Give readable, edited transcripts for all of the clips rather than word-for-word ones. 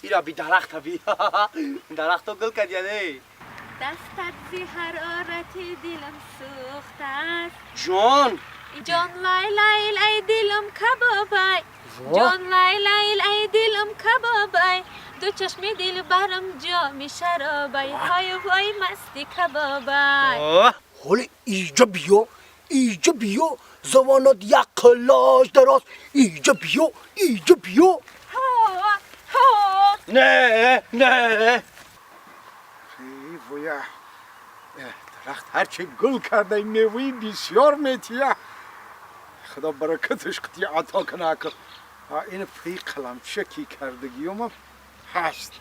Ира би дарахта би. Дарахто гул кардия не. Дастат зи ҳарорати дилам сӯхтааст. Ҷон. Ҷон, лай лай ай дилам кабобай. Ҷон, лай лай ай дилам кабобай. Ду чашми дилбарам ҷоми шаробай. Ҳой вой, масти кабобай. Ҳоли иҷа биё, иҷа биё, завонат як қилош дароз, иҷа биё, иҷа биё. Не, не. Воя, дарахт ҳарчи гул карда, меваи бисёр метия. Худо баракаташ қити ато кана. Ин пи қаламчаки кардагиёмам ҳаст.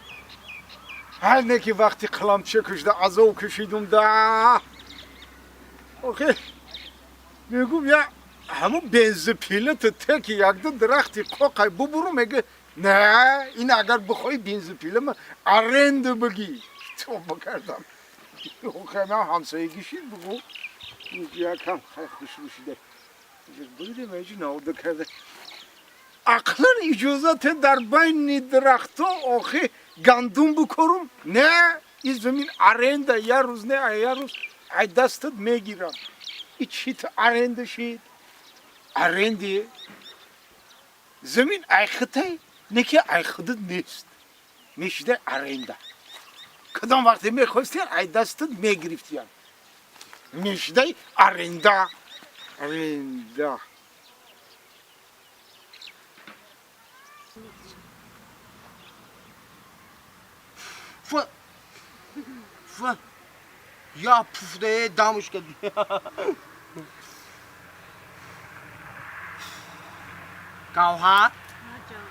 Ҳар не ки вақти қаламча кушда азоб кушидум да. Охи мегум, я ҳамун бензопилата теки якду дарахти қоқай бубуру. Мега, не, ин агар бихоҳӣ, бензопилама аренда бигӣ. Тоба кардам. Охи ҳамсоягӣ шид, бугу якам хай хушрӯ шида буридем, эҷи наода карда. Ақлан иҷозате дар байни дарахтҳо охи гандум бикорум? Не, ин замин аренда, я рӯз не, я рӯз ай дастат мегирам. И чит аренда шид? Аренди замин ай хитай не ки ай худат нест, мешида аренда. Кадом вақте мехостиян, ай дастат мегирифтиян, мешидай аренда, аренда. Фу. Фу. Я пуфде дамушка. Гавҳар.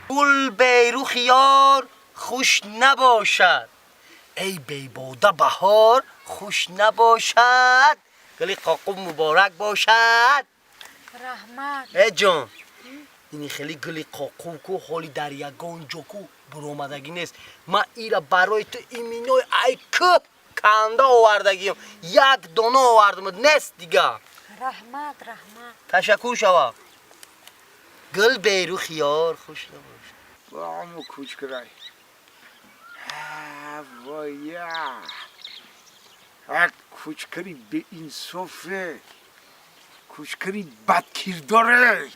Гул берухи ёр хуш набошад. Эй бебода баҳор хуш набошад. Гули қоқуб муборак бошад. Раҳмат. Э ҷон. Ини хеле гули қоқуб ку ҳоли дар ягон ҷо ку буромадагӣ нест. Ман ира барои ту иминои ай кӯ канда овардагиам. Як дона овардам, нест дига. Раҳмат, раҳмат. Ташаккур шава. Гул берухи ёр хуш набошад. Вамо кучкрай. Воя. Як кучкари беинсофе. Кучкари бадкирдоре.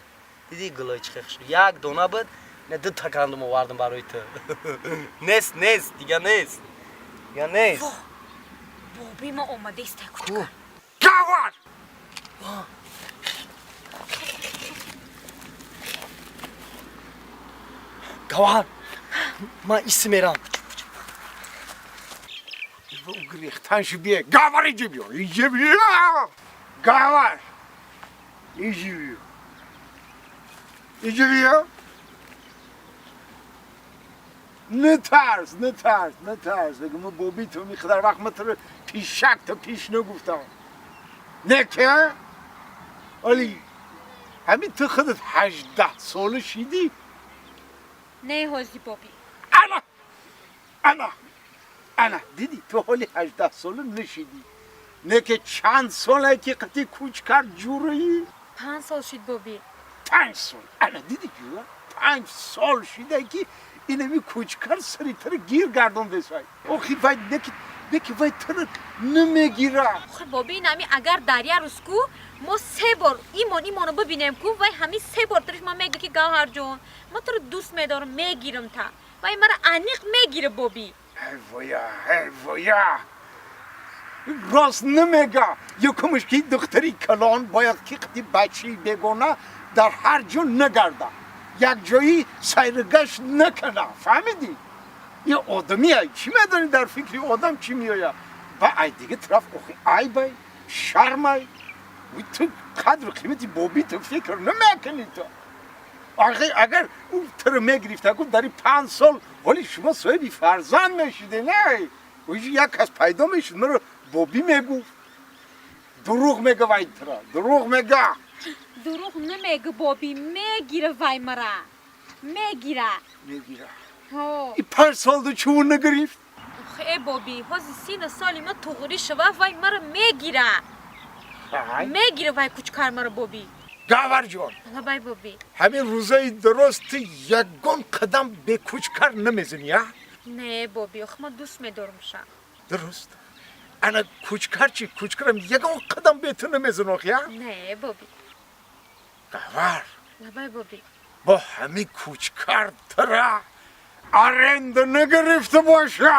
Диди, гулои чӣ хуш. Як дона буд, не, ду та кандум овардам барои ту. Нест, нест, дига нест. Дига нест. Боби ма омадест, кучка. Гавар! Гавҳар, ман иси мерам. Гирехтанши бие. Гавар, иҷи биё. Иҷи биё. Гавар. Иҷи биё. Иҷи биё. Нетарс, нетарс, нетарс. Бегу боби ту миқдар вақт ма туро пишак та пиш нагуфтам. Не ке? Али ҳамин ту худат 18 сола шидӣ? Не, ҳози, боби. Ана! Ана! Ана, дидӣ, ту ҳоли 18 сола нашидӣ. Не ки чанд соле ки қити кӯч кард ҷураӣ? 5 сол шид, боби. 5 сол. Ана дидӣ, ҷура? 5 сол шида ки инами кӯчкар сари туро гир гардондесай. Охи вай неки, неки вай туро намегира. Охи боби, инами агар дар як рӯз ку мо се бор имон имоно бибинем ку, вай ҳамин се бор тариш ман мега ки Гавҳарҷон, ман туро дӯст медорам, мегирам та. Вай мара аниқ мегира, боби. Эй воя, эй воя. Рост намега. Якумш ки духтари калон бояд ки қити бачаи бегона дар ҳар ҷо нагарда. Як ҷои сайргашт накана. Фаҳмидӣ? Ин одами ай чӣ медонӣ, дар фикри одам чӣ меояд? Ба ай дига тараф охи айбай, шармай. Ту қадру қимати боби ту фикр намекунӣ ту. Охи агар ӯ туро мегирифта гуфт, дар ин 5 сол ҳоли шумо соҳиби фарзанд мешиде, не? Уҷи як кас пайдо мешуд, маро бобӣ мегуфт. Дурӯғ мега вай тура, дурӯғ мега. Дурӯғ намега, боби, мегира вай мара. Мегира. Мегира. Ҳо. И 5 сол ду чӯ нагирифт? Охи э боби, ҳози сина соли ма туғрӣ шава, вай мара мегира. Мегира вай кучкар мара, боби. Гаварҷон. Лабай, боби. Ҳамин рӯзаи дуруст ту ягон қадам бекучкар намезанӣ, а? Не, боби, ох, ма дӯст медорумша. Дуруст, ана кучкар чи? Кучкарам ягон қадам бе ту намезанох, я? Не, боби. Гавар. Лабай, боби. Бо ҳами кучкар тура аренда нагирифта боша.